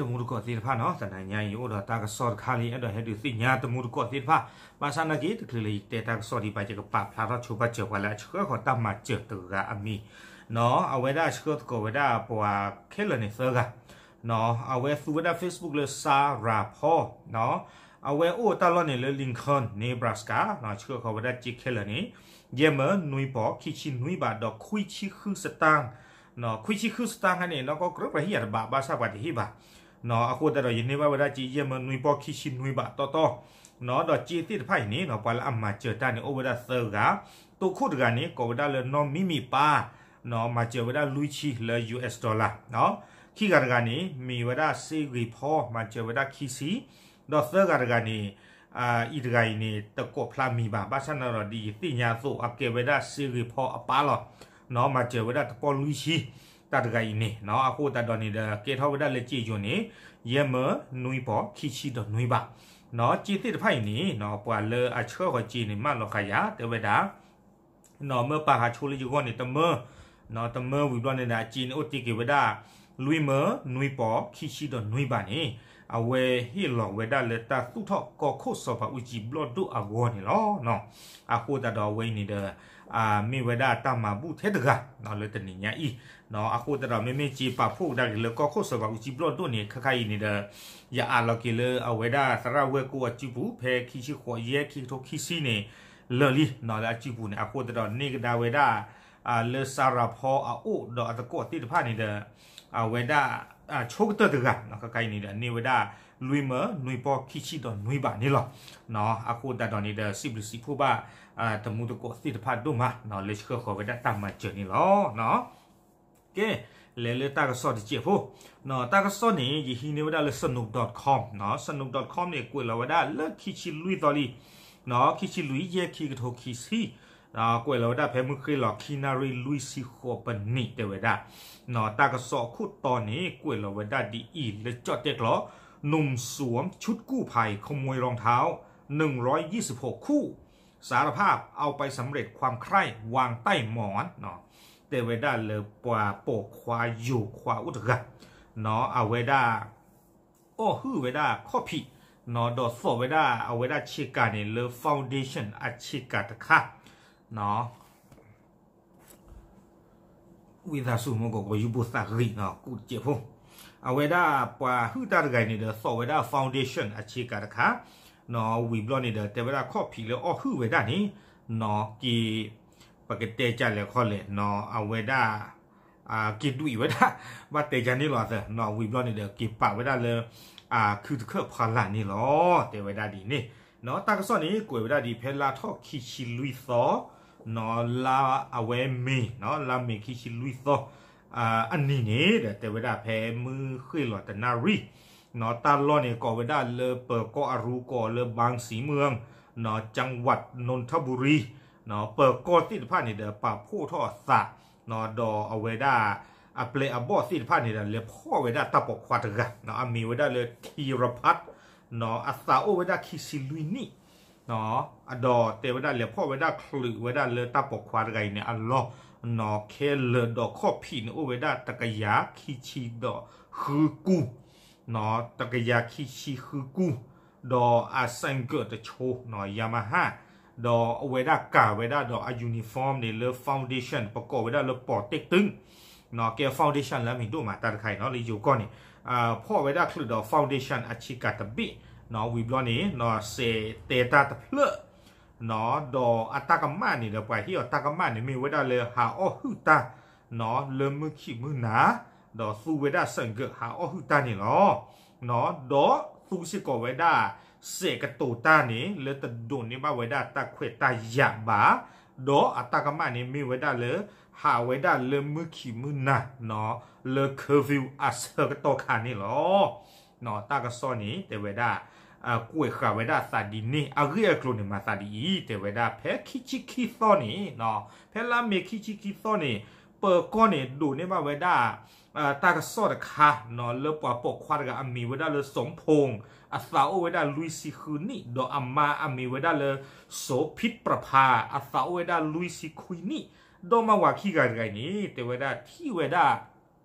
တမူတကိးသ့ၣ်တဖၣ်နီၤ, တနၤညါအံၤအိၣ်ဒီးတၢ်ကစီၣ်တခါလၢယအဲၣ်ဒိးဟဲဒုးသ့ၣ်ညါတမူတကိးသ့ၣ်တဖၣ်, ဘၣ်ဆၣ်နာ်က့ တချုးလၢယတဲတၢ်ကစီၣ်ဒံးဘၣ် ယကပာ်ဖျါထီၣ်ဆိပာ်စၢၤပှၤလၢအဆှၢဃီၤတၢ်မၤစၢၤတဂၤအမံၤ, အဝဲဒၣ်ဆှၢသကိးဝဲဒၣ်ပှၤခဲလၢာ်န့ၣ်သၢဂၤ, အဝဲသူဝဲဒၣ် Facebook လၢ Sarah Paul အဝဲအိၣ်တၢ်လီၢ်န့ၣ်လၢ Lincoln Nebraska, ဆှၢဃီၤဝဲဒၣ်စ့ခဲလၢာ်န့ၣ် ယဲၢ်မၢနွံပီၢ် ခံဆံနွံဘးဒီး ခွံဆံဃုစတၢၣ်, ခွံဆံဃုစတၢၣ်ခါန့ၣ် နီၢ်ကီၢ်ကြၢးပှၤဟ့ၣ်ယၤတဘၣ် ဘၣ်ဆၣ်ပှၤတဟ့ၣ်ဘၣ်, အဃိသတးဒီး ယန့ၢ်ဘၣ်ဝဲဒၣ်စ့ယဲၢ်မၢနွံပီၢ် ခံဆံနွံဘးတီတီ, ဒီးစ့သ့ၣ်တဖၣ်အံၤန့ၣ် ပှၤလၢအမၤစၢၤတၢ်န့ၣ် အိၣ်ဝဲဒၣ်သၢဂၤ, တိခိၣ်တဂၤန့ၣ် ကိးဝဲဒၣ်လၢနီၢ်မံမံၤပၢ်, မၤစၢၤဝဲဒၣ်လွံၢ်ဆံလၢ ယူႇအၢတ်ၣ် dollar, ခံဂၤတဂၤန့ၣ် မ့ၢ်ဝဲဒၣ်စ့ဂ့ၤဖီ မၤစၢၤဝဲဒၣ်ခံဆံ, ဒီးသၢဂၤတဂၤန့ၣ် အံၤတဂၤအံၤန့ၣ် တကိးဖျါမံၤဘၣ်, ဘၣ်ဆၣ်န့ၣ်ဒီး ဒ်ယသ့ၣ်ညါအသိး အကဲဝဲဒၣ်စ့ဂ့ၤဖီအပၢ်လီၤ, မၤစၢၤဝဲဒၣ်တပီၢ်လွံၢ်ဆံ, တၢ်တဂၤအံၤန့ၣ် အဃိသတးဒီးန့ၣ်ဒီး ကဲထီၣ်ဝဲဒၣ်လၢစ့ယိၤန့ၣ် ယဲၢ်မၢနွံပီၢ် ခံဆံဒီးနွံဘး, စ့သ့ၣ်တဖၣ်အံၤန့ၣ် ပှၤလၢအဆှၢဃီၤစ့န့ၣ် မၢလီၤဃာ်ယၤ တဲဝဲဒၣ် မၢပာ်ဃာ်ဆိလၢယဂီၢ်န့ၣ် တမၢ, တမၢဝံၤဘျီန့ၣ်ဒီး အစ့န့ၣ်အိၣ်တ့ၢ်က့ၤဝဲဒၣ် လွံၢ်မၢနွံပီၢ် ခံဆံဒီးနွံဘးန့ၣ်, အဝဲဟ့ၣ်လီၤဝဲဒၣ်လၢတၢ်သူၣ်ထီၣ်ကီၢ်ခိၣ်စီၤပၤအူကၠံဘျီၣ်ဒိၣ်အဂီၢ်န့ၣ်လီၤ. အဃိသတးဒီးအဝဲအံၤန့ၣ်ဒီး မ့ၢ်ဝဲဒၣ်တၢ်မၤဘူၣ်ထဲတဂၤ လၢတနံၤညါအံၤ, အဃိသတးဒီး မ့မ့ၢ်စ့ပာ်ဖှိၣ်ကဒါက့ၤလၢကီၢ်ခိၣ်စီၤပၤအူကၠံဘျီၣ်ဒိၣ်န့ၣ် ခဲခါအံၤန့ၣ်ဒီး ယအးလီၤက့ၤလၢအဝဲဒၣ်သရၣ်ဝဲၢ်ကိအစုပူၤ ဖဲခံဆံဃိးယဲၢ် ခံကထိခံဆံန့ၣ် လၢာ်လံ လၢအစုပူၤန့ၣ် အဃိသတးဒီးန့ၢ်ကဒါဝဲဒၣ် လၢစၤရၤဖီအအိၣ်ဒီးအသကိးသ့ၣ်တဖၣ်န့ၣ်ဒီး အဝဲဒၣ် ဆိကတၢၢ်တဂၤ ခဲခါအံၤန့ၣ်ဒီး န့ၢ်ဝဲဒၣ် လွံၢ်မၢနွံပီၢ် ခံဆံဒီးနွံဘးန့ၣ်လီၤ. အဃိသတးဒီးန့ၣ်ဒီး စံးဘျုးစံးဖှိၣ်ဘၣ် တမူတကိးသ့ၣ်တဖၣ်ဒိၣ်မး လၢဆှၢဃီၤဝဲဒၣ်တၢ်မၤစၢၤန့ၣ်လီၤ. ကဲ, လဲၤလၢတၢ်ကစီၣ်တစဲးဖိ, တၢ်ကစီၣ်န့ၣ် ယဟံးန့ၢ်ဝဲဒၣ်လၢ Sanook dot com, Sanook dot com န့ၣ် ကွဲးလီၤဝဲဒၣ်လၢခံဆံလွံၢ်သီလံ ခံဆံလွံၢ်ယဲၢ် ခံကထိခံဆံ, ကွဲးလီၤဝဲဒၣ်ဖဲမုၢ်ဃ့ၢ်လီၤ ခံနၣ်ရံၣ်လွံၢ်ဆံဃိးပနံး တဲဝဲဒၣ်, တၢ်ကစီၣ်အခိၣ်တီန့ၣ် ကွဲးလီၤဝဲဒၣ်ဒ်အံၤ လၢကၠီၣ်တဲၣ်ကျိာ်, หนุ่มสวมชุดกู้ภัยขโมยรองเท้า หนึ่งร้อยยี่สิบหกคู่ สารภาพเอาไปสำเร็จความใคร่วางใต้หมอน တဲဝဲဒၣ်လၢပှၤပိာ်ခွါယိၤခွါအိၣ်တဂၤ အဝဲဒၣ် အီၣ်ဟုၣ်ဝဲဒၣ်ခီၣ်ဖံး ဒီးသိးဝဲဒၣ်အဝဲဒၣ်ဆ့ကၤန့ၣ် လၢ foundation အဆ့ကၤတခါ ဝံသးစူၤမ့ၢ်ကီး ကယူဘိသးဂံၢ် ကူးတစဲးဖိ, အဝဲဒၣ်ပှၤဟုၣ်တၢ်တဂၤအံၤန့ၣ်ဒီး သိးဝဲဒၣ် foundation အဆ့ကၤတခါ ဝံၤဘျီန့ၣ်ဒီး တဲဝဲဒၣ်ခီၣ်ဖံးလၢအီၣ်ဟုၣ်ဝဲဒၣ်န့ၣ် က့ၤ ပကတဲကလဲၣ်ခီလဲၣ် အဝဲဒၣ် က့ၤဒွံးဝဲဒၣ် ဘၣ်တဲကန့ၣ်လီၤသၢ ဝံၤဘျီန့ၣ်ဒီး က့ၤပာ်ဝဲဒၣ်လၢ ခုတခၢၣ်ဖီလာ်န့ၣ်လီၤ တဲဝဲဒၣ်ဒ်န့ၣ်, တၢ်ကစီၣ်န့ၣ် ကွဲးဝဲဒၣ်ဒ်ဖဲလါထီၣ်ခံဆံလွံၢ်သီ လါအဝဲမ့ၤ လါမ့ၤခံဆံလွံၢ်သီ အနံၤန့ၣ်ဒီး တဲဝဲဒၣ်ဖဲမုၢ်ဃ့ၢ်လီၤတနၣ်ရံၣ် တၢ်လီၢ်န့ၣ် ကိးဝဲဒၣ်လၢပၢၤကီၢ်အရူ ကိးလၢ ဘၣ်စံမုၢ် จังหวัดนนทบุรี ပၢၤကီၢ်သ့ၣ်တဖၣ်န့ၣ်ဒီး ပာ်ဖှိၣ်ထီၣ်အသး ဒီးအဝဲဒၣ် အပျဲၢ်အဘီၣ်သ့ၣ်တဖၣ်န့ၣ်ဒီး လဲၤဖီၣ်ဝဲဒၣ်တၢ်ပိာ်ခွါတဂၤ အမ့ၢ်ဝဲဒၣ်လၢ ထံရဖတ် အသးအိၣ်ဝဲဒၣ်ခံဆံလွံၢ်နံၣ် ဒီးတဲဝဲဒၣ်လဲၤဖီၣ်ဝဲဒၣ်ချုးဝဲဒၣ်လၢတၢ်ပိာ်ခွါတဂၤအံၤန့ၣ်အလီၢ် ခဲလၢာ်ဒီးခီၣ်ဖံးန့ၣ်အိၣ်ဝဲဒၣ်တကယၤခံဆံဒီးဃုကူ တကယၤခံဆံဃုကူ ဒီးအစဲၣ်ကၢးတဆိ Yamaha ဒီးအဝဲဒၣ်ကၤဝဲဒၣ်ဒီးအ uniform န့ၣ်လၢ foundation ပကိးဝဲဒၣ်လၢ ပီၣ်တဲၣ်တု ကဲ foundation လၢအမံၤဒိၣ်မးတၢ်တခါအံၤနီၤ လၢယိၤကီၢ်န့ၣ် ဖီၣ်ဝဲဒၣ်ချုးဒီး foundation အဆ့ကၤတဘ့ၣ် ဝံၤဘျီန့ၣ် စဲးတဲတၢ်တဖျၢၣ် ဒီးအတၢ်ကမၣ်န့ၣ်ဒီး ပှၤဟ့ၣ်အီၤတၢ်ကမၣ်န့ၣ် မ့ၢ်ဝဲဒၣ်လၢဟးအီၣ်ဟုၣ်တၢ် လၢမုၢ်ခံးမုၢ်နၤ ဒီးသူဝဲဒၣ်စဲၣ်ကၢးဟးအီၣ်ဟုၣ်တၢ်န့ၣ်လီၤ. ဒီးသူစ့ၢ်ကီးဝဲဒၣ် စဲးကတိၤတၢ်န့ၣ် လၢတဒိးန့ၢ်ဘၣ်ဝဲဒၣ်တၢ်ခွဲးတၢ်ယာ်ဘၣ်, ဒီးအတၢ်ကမၣ်န့ၣ်မ့ၢ်ဝဲဒၣ်လၢ ဟးဝဲဒၣ်လၢမုၢ်ခံးမုၢ်နၤ လၢ curfew အဆၢကတီၢ်ခါန့ၣ်လီၤ. တၢ်ကစီၣ်န့ၣ် တဲဝဲဒၣ် ကွဲးဃာ်ဝဲဒၣ်အသးဒ်န့ၣ် အဂ့ၢ်အကျိၤန့ၣ် မၤသးဒ်အံၤ တဲဝဲဒၣ် ဖဲခံဆံခံသီန့ၣ် ဖဲလါမ့ၤခံဆံခံသီန့ၣ် ပၢၤကီၢ်န့ၣ် ဒိးန့ၢ်ဘၣ်ဝဲဒၣ် တၢ်ကစီၣ်တခါ လၢပှၤပိာ်ခွါတဂၤအမံၤဝဲဒၣ်လၢ စီၤဖိၣ် အသးအိၣ်ဝဲဒၣ်လွံၢ်ဆံဃုနံၣ် ဒီးအမါအမံၤဝဲဒၣ်လၢ စီၤဖံးပြဖါ အသးအိၣ်ဝဲဒၣ်လွံၢ်ဆံခွံနံၣ် ဒီးမါဝၤခံဂၤတဂၤအံၤန့ၣ် တဲဝဲဒၣ်ထံၣ်ဝဲဒၣ်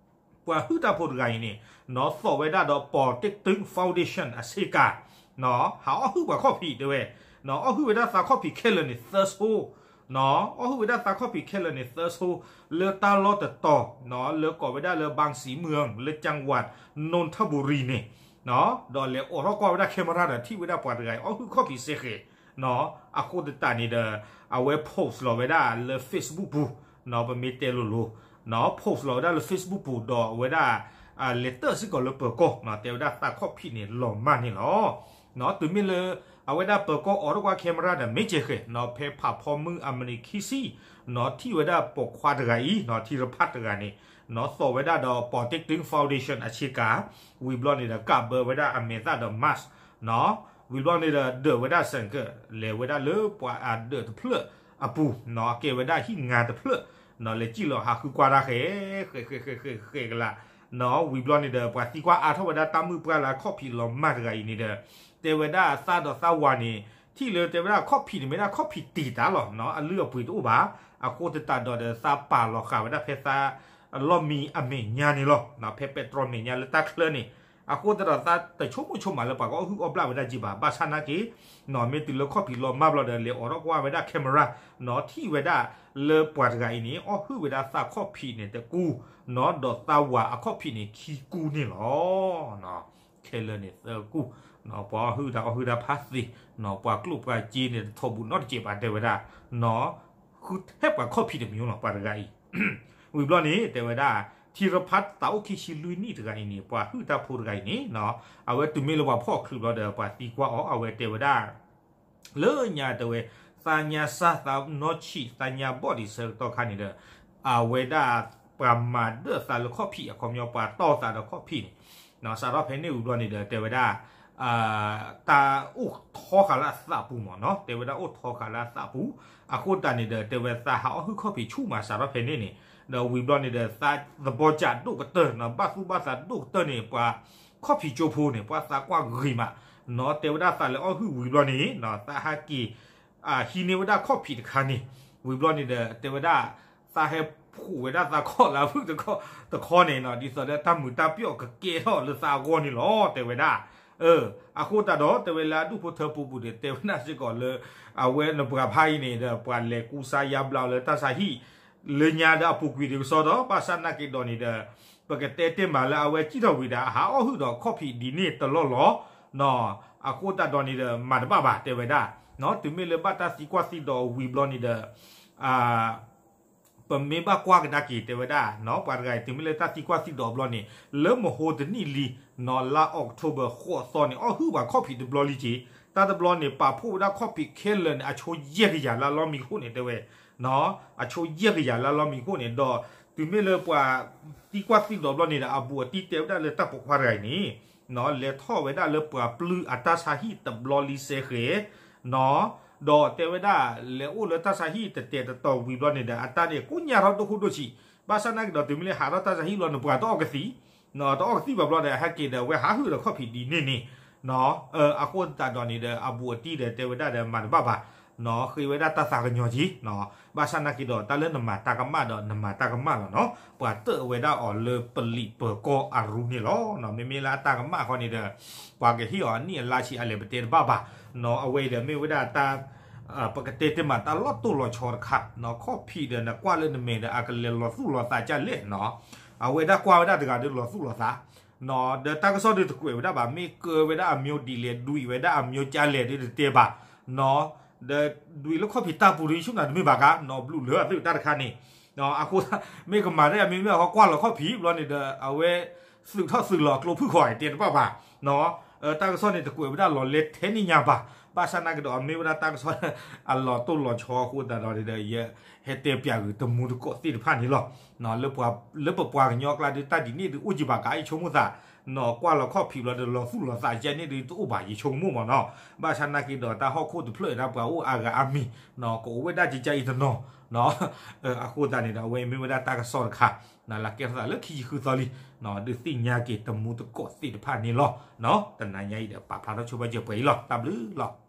ပှၤဟုၣ်တၢ်ဖိတဂၤအံၤန့ၣ် နီၢ် သိးဝဲဒၣ်ဒီး Paul Thich Thung Foundation အဆ့ကၤ နီၢ် ဟးအီၣ်ဟုၣ်ပှၤခီၣ်ဖံးတဲဝဲ နီၢ် အီၣ်ဟုၣ်ဝဲဒၣ်သးခီၣ်ဖံးခဲလၢာ်န့ၣ် သၢဆိ နီၢ် အီၣ်ဟုၣ်ဝဲဒၣ်သးခီၣ်ဖံးခဲလၢာ်န့ၣ် သၢဆိ လၢတၢ်လီၢ်တတီၤ နီၢ် လၢကိးဝဲဒၣ်လၢ ဘၣ်စံမုၢ် လၢ จังหวัดนนทบุรี န့ၣ် နီၢ် ဒီးလဲၤအိးထီၣ်ကွၢ်ဝဲဒၣ် camera ဒီးထံၣ်ဝဲဒၣ်ပှၤတဂၤအံၤ အီၣ်ဟုၣ်ခီၣ်ဖံးစ့ၢ်ကီး နီၢ် အဃိသတးန့ၣ်ဒီး အဝဲ post လီၤဝဲဒၣ်လၢ Facebook ပူၤ နီၢ် ပမ့ၢ်တဲလိၤလိၤ နီၢ် post လီၤဝဲဒၣ်လၢ Facebook ပူၤ ဒီးအဝဲဒၣ် လဲၤတၢၢ်စ့ၢ်ကီးလၢပၢၤကီၢ် နီၢ် တဲဝဲဒၣ်သးခီၣ်ဖံးန့ၣ်လီၤမၢ်န့ၣ်လီၤ. နီၢ် တုၤမ့ၢ်လၢ အဝဲဒၣ်ပၢၤကီၢ်အိးထီၣ်ကွၢ် camera ဒီး မ့ၢ်စ့ၢ်ကီး နီၢ် ဖဲဖးဖီမုၢ်အမံးနံးခံဆံ နီၢ် ထံၣ်ဝဲဒၣ်ပိာ်ခွါတဂၤအံၤ နီၢ် ထံရဖးတဂၤန့ၣ် နီၢ် သိးဝဲဒၣ်ဒီး Paul Thich Thung Foundation အဆ့ကၤ ဝံၤဘျီန့ၣ်ဒီး ကးဘၢဝဲဒၣ်အမဲာ်သၣ်ဒီး mask နီၢ် ဝံၤဘျီန့ၣ်ဒီး ဒၢးဝဲဒၣ်စဲးကၢး လဲၤဝဲဒၣ်လၢပှၤအဒၢးတဖျၢၣ်အပူၤ နီၢ် အကဲဝဲဒၣ်ဟံၣ်ငါတဖျၢၣ် နီၢ် လဲၤစံၣ်လီၤဟးဃုကွၢ်တၢ်ဃဲ ဃဲဃဲဃဲဃဲဃဲကလး နီၢ် ဝံၤဘျီန့ၣ်ဒီး ပှၤသံကွၢ်အါထီၣ်ဝဲဒၣ်တၢ်မုၣ်ပှၢ်လၢအခီၣ်ဖံးလီၤမၢ်တဂၤအံၤန့ၣ်ဒီး တဲဝဲဒၣ်သးဒီးသးဝၤန့ၣ် ထံၣ်လၢတဲဝဲဒၣ်အခီၣ်ဖံးန့ၣ် မ့ၢ်ဒၣ်ခီၣ်ဖံးတံာ်တာ်လီၤ နီၢ် အလုၢ်အပှ့ၤတအိၣ်ဘၣ် အဃိသတးဒီးဒီး သးပာ်လီၤဃာ်ဝဲဒၣ်ဖဲသး လီၢ်မံအမဲာ်ညါန့ၣ်လီၤ နီၢ် ဖဲပဲတြီမဲာ်ညါလၢတၢ်ချၢန့ၣ် အဃိသတးဒီး သးတဆိကမိၣ်ဆိကမးလၢပှၤကအီၣ်ဟုၣ်အီၣ်ဘျၣ်ဝဲဒၣ်က့ဘၣ် ဘၣ်ဆၣ်နာ်က့ နီၢ် မ့ၢ်တုၤလၢခီၣ်ဖံးလီၤမၢ်ဘျီဒီး လဲၤအိးထီၣ်ကွၢ်ဝဲဒၣ် camera နီၢ် ထံၣ်ဝဲဒၣ်လၢပှၤတဂၤအံၤန့ၣ် အီၣ်ဟုၣ်ဝဲဒၣ်သးခီၣ်ဖံးန့ၣ်တကူ နီၢ် ဒီးသးဝၤအခီၣ်ဖံးန့ၣ်ခံကူန့ၣ်လီၤ. ခဲလၢာ်န့ၣ်သၢကူ နီၢ် ပှၤအီၣ်ဟုၣ်တၢ်အီၣ်ဟုၣ်တၢ်ဖးသ့ နီၢ် ပှၤကျိၣ်ပှၤစ့န့ၣ် တထီဘူးနီတစဲးဘၣ်တဲဝဲဒၣ် နီၢ် ဃုထဲပှၤခီၣ်ဖံးတမံၤလီၤ ပှၤတဂၤအံၤ ဝံၤဘျီန့ၣ် တဲဝဲဒၣ် ထံရဖးသးအိၣ်ခံဆံလွံၢ်နံၣ်တဂၤအံၤန့ၣ် ပှၤဟုၣ်တၢ်ဖိတဂၤအံၤန့ၣ် နီၢ် အဝဲတုၤမ့ၢ်လၢပှၤဖီၣ်ချုးဘျီဒီး ပှၤသံကွၢ်အီၤ အဝဲတဲဝဲဒၣ် လၢညါတဲဝဲ သးညါစၢ်သးနီၢ်ဆံး သးညါဘီၣ်ဒံးဆၢကတီၢ်ခါန့ၣ်ဒီး အဝဲဒၣ် ပှၤမၤဒၢၣ်သးလၢခီၣ်ဖံး အခီပညီပှၤတီၢ်သးဒီးခီၣ်ဖံးန့ၣ် နီၢ် စးထီၣ်ဖဲန့ၣ်ဝံၤဘျီန့ၣ်ဒီး တဲဝဲဒၣ် တၢ်အိၣ်ထီဃာ်လၢအသးပူၤမ့ၢ်နီၢ် တဲဝဲဒၣ်အိၣ်ထီဃာ်လၢအသးပူၤ အဃိသတးန့ၣ်ဒီး တဲဝဲသးဟးအီၣ်ဟုၣ်ခီၣ်ဖံးဆူၣ်မးစးထီၣ်ဖဲန့ၣ်န့ၣ် ဒီးဝံၤဘျီန့ၣ်ဒီး သးသဘီကးဒိၣ်ကတၢၢ် နီၢ် ဘၣ်သူၣ်ဘၣ်သးဒိၣ်ကတၢၢ်န့ၣ် ပှၤခီၣ်ဖံးကၠိဖိန့ၣ် ပှၤသးကွၢ်ဂ့ၤမး နီၢ် တဲဝဲဒၣ်သးလဲၤအီၣ်ဟုၣ်ဝံၤဘျီန့ၣ် နီၢ် သးဟးက့ၤ ဟံးန့ၢ်ဝဲဒၣ်ခီၣ်ဖံးတခါန့ၣ် ဝံၤဘျီန့ၣ်ဒီး တဲဝဲဒၣ် သးဟဲဖှိၣ်ဝဲဒၣ်သးခီၣ်လၢအဖုၣ်တခီၣ်တခီန့ၣ် နီၢ် ဒ်သိးဒီးတၢ်မုာ်တၢ်ပျီၣ်ကကဲထီၣ်လၢသးအဂီၢ်န့ၣ်လီၤ တဲဝဲဒၣ် အဃိသတးဒီး တဲဝဲလၢအဒူၣ်ဖိထၢဖိပူၤဒီး တဲဝဲဒၣ်စ့ၢ်ကီးလၢ အဝဲနပှၤဖးအံၤန့ၣ်ဒီး ပှၤလဲၤကူစါယါဘျါအီၤလၢတၢ်ဆါဟံၣ် လၢညါဒီးအပူၤကွံာ်ဒံးကစီဒီး ဘၣ်ဆၣ်နာ်က့ဒီးန့ၣ်ဒီး ပကတဲတ့ၢ်မးလၢအဝဲစံၣ်ထီၣ်ဝံၤဒီး အဟးအီၣ်ဟုၣ်ဒီးခီၣ်ဖံးဒ်န့ၣ်တလီၢ်လီၤ နီၢ် အဃိသတးဒီးန့ၣ်ဒီး မၤတဘၣ်ဘၣ် တဲဝဲဒၣ် နီၢ် တုၤမ့ၢ်လၢဘၣ်တၢ်သံကွၢ်သံဒိးဝံၤဘျီန့ၣ်ဒီး ပမ့ၢ်ဘၣ်ကွၢ်ကဒါက့ၤ တဲဝဲဒၣ် နီၢ် ပှၤတဂၤအံၤ တုၤမ့ၢ်လၢတၢ်သံကွၢ်သံဒိးဘျီန့ၣ် လၢမဟိတနံၣ်လံ နီၢ် လါ October ဃိးသီန့ၣ် အီၣ်ဟုၣ်ပှၤခီၣ်ဖံးတဘျီလံက့ၤ တၢ်တဘျီန့ၣ် ပာ်ဖှိၣ်ဝဲဒၣ်ခီၣ်ဖံးခဲလၢာ်န့ၣ် အဆိယဲၢ်ကယၤလၢအလီၢ်မံခိၣ်န့ၣ် တဲဝဲ နီၢ် အဆိယဲၢ်ကယၤလၢအလီၢ်မံခိၣ်န့ၣ် ဒီးတုၤမ့ၢ်လၢပှၤသံကွၢ်သံဒိးဘျီန့ၣ်ဒီး အဘူးအတံၢ်တဲဝဲဒၣ်လၢတၢ်ပိာ်ခွါတဂၤအံၤန့ၣ် နီၢ် လဲၤထီၣ်ဝဲဒၣ်လၢပှၤပျုၢ်အတၢ်ဆါဟံၣ်တဘျီလံစဲဃဲၤ နီၢ် ဒီးတဲဝဲဒၣ် လဲၤအိၣ်လၢတၢ်ဆါဟံၣ်တတဲာ်တတီၤဝံၤဘျီန့ၣ်ဒီး အတၢ်န့ၣ်ကိညၢ်ထီၣ်ဒိၣ်ခိၣ်ဒိၣ်ဆံး ဘၣ်ဆၣ်နာ်က့ဒီး တုၤမ့ၢ်လၢဟးထီၣ်တၢ်ဆါဟံၣ်ဘျီန့ၣ် ပှၤတအီၣ်ကသံၣ် နီၢ် တအီၣ်ကသံၣ်ဘၣ်ဘျီဒီး ဟဲက့ၤဒီး အဝဲဟးဟုၣ်ဒီးခီၣ်ဖံးဒ်န့ၣ်န့ၣ် နီၢ် အဃိသတးဒီးန့ၣ်ဒီး အဘူးအတံၢ်ဒီးတဲဝဲဒၣ်ဒီး မၤတဘၣ်ဘၣ် နီၢ် ဃ့ဝဲဒၣ်တၢ်သးကညီၤက့ၤ နီၢ် ဘၣ်ဆၣ်နာ်က့ဒီး တၢ်လၢနမၤတၢ်ကမၣ်ဒီး နမၤတၢ်ကမၣ်လီၤ နီၢ် ပှၤတၢၣ်ဝဲဒၣ်အီၤလၢပလံာ်ပၢၤကီၢ်အရူန့ၣ်လီၤ နီၢ် မ့မ့ၢ်လၢအတၢ်ကမၣ်ဃီန့ၣ်ဒီး ပှၤကဟ့ၣ်အီၤအနံၣ်အလါဆံးအလဲၤပတဲတဘၣ်ဘၣ် နီၢ် အဝဲအံၤဒီးမ့ၢ်ဝဲဒၣ်တၢ် ပကတဲတ့ၢ်မးတၢ်လီၤတိၢ်လီၤဆီတခါ နီၢ် ခီၣ်ဖံးဒီးနကွၢ်လၢနမဲာ်ဒီး အကလဲၤလီၤသူၣ်လီၤသးကၢ်လဲၣ် နီၢ် အဝဲဒၣ်ကွၢ်ဝဲဒၣ်တဂၤဒီးလီၤသူၣ်လီၤသး နီၢ် ဒီးတၢ်ကစီၣ်ဒုးတကွဲးဝဲဒၣ်ဘၣ် မ့ၢ်ကၢဝဲဒၣ်အမံၤဒ်လဲၣ် ဒွံးဝဲဒၣ်အမံၤကၢ်လဲၣ်ဒုးတတဲဘၣ် နီၢ် ဒီးဒွံးလၢခီၣ်ဖံးတၢ်ပူၤဒုး ဆူၣ်နၤတမ့ၢ်ဘၣ်ကါ နီၢ် ဘျုးလၢအသုးတၢ်တခါန့ၣ် အဃိ မ့ၢ်ကမၤတၢ်အမံၤမ့ၢ်အဃိကွၢ်လီၤခီၣ်ဖံးဘျီန့ၣ်ဒီး အဝဲ သုးထီၣ်သုးလီၤအကျိဖုၣ်ဃီတဲတဘၣ်ဘၣ် နီၢ် တၢ်ကစီၣ်န့ၣ်တကွဲးဝဲဒၣ်လီၤလဲထဲန့ၣ်ညါဘၣ် ဘၣ်ဆၣ်နာ်က့ဒီး မ့ၢ်ဝဲဒၣ်တၢ်ကစီၣ် အလီၤတိၢ်လီၤဆီအဃိသတးဒီးန့ၣ်ဒီး ယဟဲတဲပၠးဂုာ်တမူတကိးသ့ၣ်တဖၣ်န့ၣ်လီၤ လၢပှၤ လၢပပှၤကညီအကျါဒုး တၢ်ဒ်န့ၣ်ဒုးအိၣ်က့ၤဘၣ်ကါ ယဆိကမိၣ်သး နီၢ် ကွၢ်လီၤခီၣ်ဖံးဘျီဒီးလီၤသူၣ်လီၤသးကၢ်န့ၣ်ဒုးတအိၣ်ဘၣ် ယဆိကမိၣ်မး နီၢ် ဘၣ်ဆၣ်နာ်က့ဒီးတၢ်ဟီၣ်ခိၣ်တဖျၢၣ်ဒၣ်ပှၤအိၣ်အါဂၤအါမံၤ နီၢ် ကအိၣ်ဝဲဒၣ်ကကၢ်အံၤတနီၤ နီၢ် အဃိသတးန့ၣ်ဒီး အဝဲအံၤမ့ၢ်ဝဲဒၣ်တၢ်ကစီၣ်တခါ နီၢ် လၢကဲထီၣ်သးလၢခံဆံဃုသီလံ နီၢ် ဒုးသ့ၣ်ညါက့ၤတမူတကိးသ့ၣ်တဖၣ်န့ၣ်လီၤ နီၢ် တနၤညါအံၤဒီး ပာ်ဖျါထီၣ်ဆိပာ်စၢၤပှဲၤအံၤလီၤ တၢ်ဘျုးလီၤ.